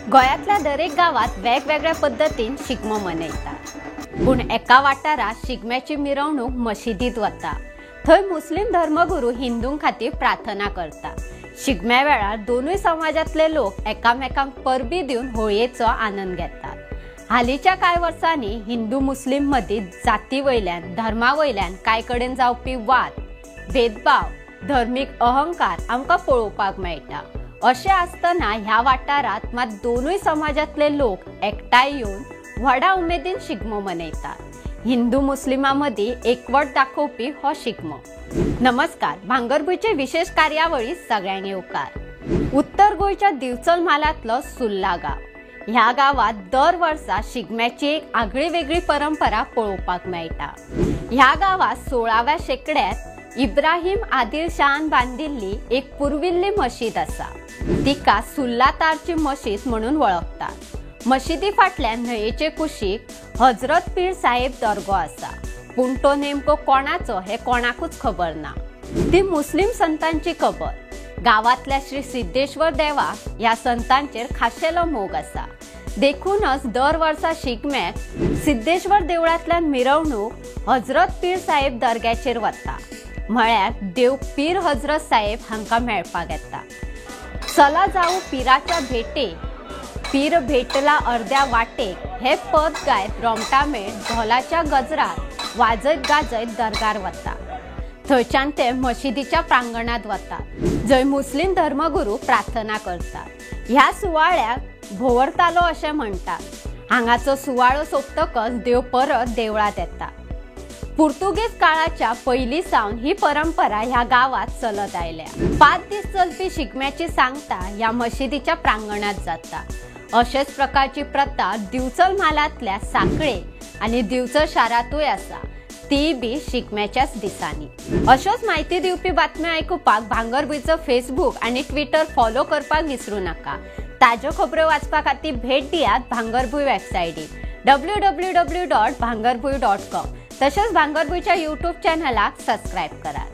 गोंयांतल्या दरेक गांवांत वेगवेगळ्या पद्दतीन शिगमो मनयतात, पूण एका वाठारांत शिगम्याची मिरवणूक मशिदींत वता. थंय मुस्लिम धर्मगुरू हिंदूं खातीर प्रार्थना करता. शिगम्या वेळार दोनूय समाजांतले लोक एकामेकांक परबी दिवन होळयेचो आनंद घेतात. हालींच्या कांय वर्सांनी हिंदू मुस्लिम मदीं जाती वयल्यान, धर्मा वयल्यान कांय कडेन जावपी वाद, भेदभाव, धर्मीक अहंकार आमकां पळोवपाक मेळटा. अशें आसतना ह्या वाठारांत मात दोनूय समाजांतले लोक एकठांय येवन व्हडा उमेदीन शिगमो मनयतात. हिंदू मुस्लिमां मदीं एकवट दाखोवपी हो शिगमो. नमस्कार, भांगरभूंयचे विशेष कार्यावळी सगळ्यांक येवकार. उत्तर गोंयच्या दिवचल म्हालांतलो सुर्ला गांव. ह्या गांवांत दर वर्सा शिगम्याची एक आगळी वेगळी परंपरा पळोवपाक मेळटा. ह्या गांवांत 16व्या शेंकड्यांत इब्राहिम आदिल शहान बांदिल्ली एक पुर्विल्ली मशीद आसा. तिका सुर्ला तारची मशीद म्हणून वळखतात. मशिदी फाटल्यान न्हंयेचे कुशीक हजरत पीर साहेब दर्गो आसा, पूण तो नेमको कोणाचो हे कोणाकूच खबर ना. ती मुस्लिम संतांची कबर. गांवांतल्या श्री सिद्धेश्वर देवा ह्या संतांचेर खाशेलो मोग आसा, देखूनच दर वर्सा शिगम्याक सिद्धेश्वर देवळांतल्यान मिरवणूक हजरत पीर साहेब दर्ग्याचेर वता. म्हळ्यार देव पीर हजरत साहेब हांकां मेळपाक येता. चला जाऊ पिराच्या भेटे, पीर भेटला अर्द्या वाटेक हे पद गायत रोमटामेळ धोलाच्या गजरात वाजयत गाजयत दर्गार वता. थंयच्यान ते मशिदीच्या प्रांगणांत वतात, जंय मुस्लिम धर्मगुरू प्रार्थना करतात. ह्या सुवाळ्याक भोंवरतालो अशें म्हणटात. हांगाचो सुवाळो सोंपतकच देव परत देवळांत येता. पुर्तुगेज काळाच्या पयलीं सावन ही परंपरा ह्या गांवांत चलत आयल्या. 5 दीस चलपी शिगम्याची सांगता ह्या मशिदीच्या प्रांगणांत जाता. अशेच प्रकारची प्रथा दिवचल म्हालांतल्या सांखळे आनी दिवचल शारांतूय आसा, ती बी शिगम्याच्याच दिसांनी. अश्योच म्हायती दिवपी बातम्यो आयकुपाक भांगरभूंयचो फेसबूक आनी ट्विटर फॉलो करपाक विसरूं नाका. ताज्यो खबरो वाचपा खातीर भेट दियात भांगरभूंय वेबसायटीर www.bhangarbhuy.com. तशेंच भांगरभूंयच्या यूट्यूब चॅनलाक सबस्क्रायब करात.